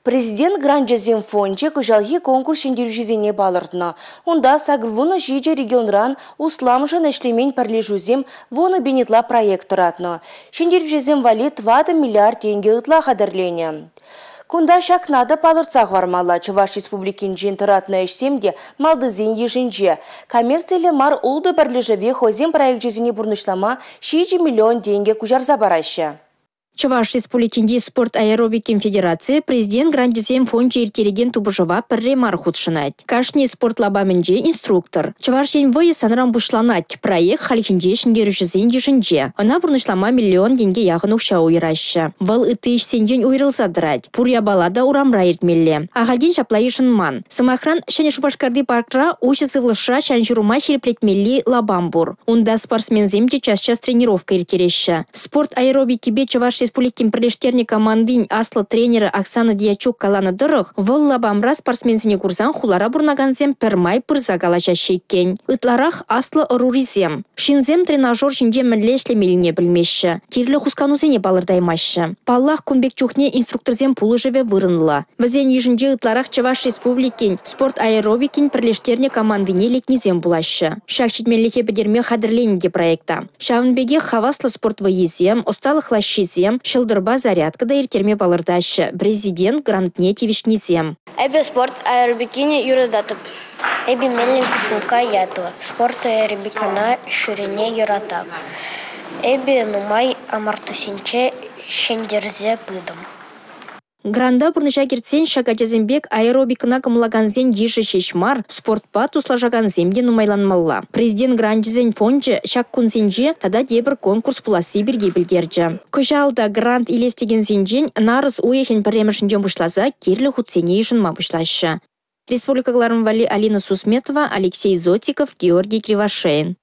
Президент гранчӗсен фончӗ кӑҫалхи конкурс ҫӗнтерӳҫисене палӑртнӑ. Унта 87 регионран усламшӑн ӗҫлемен пӗрлешӳсем 10 000 ытла проект тӑратнӑ. Ҫӗнтерӳҫӗсем валли 4 миллиард тенкӗ ытла хатӗрленӗ. Кунта ҫакна та палӑртса хӑвармалла, Чӑваш Республикинчен тӑратнӑ ӗҫсем те малтисен йышӗнче. Коммерциллӗ мар ултӑ пӗрлешӗве хӑйсен проекчӗсене пурнӑҫлама 7 миллион тенкӗ куҫарса параҫҫӗ. Чӑваш Республикинчи спорт аэробикин федерацийӗ Президент гранчӗсен фончӗ ирттерекен тупӑшӑва пӗрре мар хутшӑнать. Кашни спорт лапамӗнче инструктор. «Чӑваш Ен вӑйӗ санран пуҫланать» проект хальхинче ҫӗнтерӳҫӗсен йышӗнче. Ӑна пурнӑҫлама миллион тенке яхӑн укҫа уйӑраҫҫӗ. Вӑл ытти ӗҫсенчен уйрӑлса тӑрать. Пур япала та урамра иртмелле. Ахальтен ҫапла йышӑнман. Сӑмахран, Ҫӗнӗ Шупашкарти паркра уҫӑ сывлӑшра ҫан-ҫурӑма ҫирӗплетмелли лапам пур. Унта спортсменсем те час-час тренировка ирттереҫҫӗ. Спорт аэробикипе Чӑваш Республикин пӗрлештернӗ командин аслӑ тренерӗ Оксана Дьячук каланӑ тӑрӑх, вӑл лапамра спортсменсене курсан хулара пурӑнакансем пӗрмай пырса калаҫаҫҫӗ иккен. Ытларах аслӑ ӑрурисем. Ҫынсем тренажер ҫинче мӗнле ӗҫлемеллине пӗлмеҫҫӗ, кирлӗ хусканусене палӑртаймаҫҫӗ. Паллах, кун пек чухне инструкторсен пулӑшӑвӗ вырӑнлӑ. Вӗсен йышӗнче ытларах Чӑваш Республикин спорт аэробикин пӗрлештернӗ командине лекнисем пулаҫҫӗ. Ҫак ҫитменлӗхе пӗтерме хатӗрленӗ те проекта. Ҫавӑн пекех хаваслӑ спорт вӑййисем, ӑсталӑх лаҫҫисем, ҫӑлтӑрпа зарядка та ирттерме палӑртаҫҫӗ Президент грантне тивӗҫнисем. Эпӗ спорт аэробикине юрататӑп. Эпӗ Мельников Лука ятлӑ. Спорт аэробикӑна ҫӳреме юратап. Эпӗ нумай ӑмӑртусенче ҫӗнтерсе пытӑм. Гранта пурнӑҫа кӗртсен ҫак ачасем пек аэробикӑна кӑмӑллакансен йышӗ ҫеҫ мар, спортпа туслашакансем те нумайланмалла. Президент гранчӗсен фончӗ ҫак кунсенче тата тепӗр конкурс пуласси пирки пӗлтерчӗ. Кӑҫал та грант илес текенсенчен нарӑс уйӑхӗн пӗрремӗшӗнчен пуҫласа кирлӗ хутсене йышӑнма пуҫлаҫҫӗ. Республика кӑларӑмӗ валли Алина Сусметова, Алексей Зотиков, Георгий Кривошеин.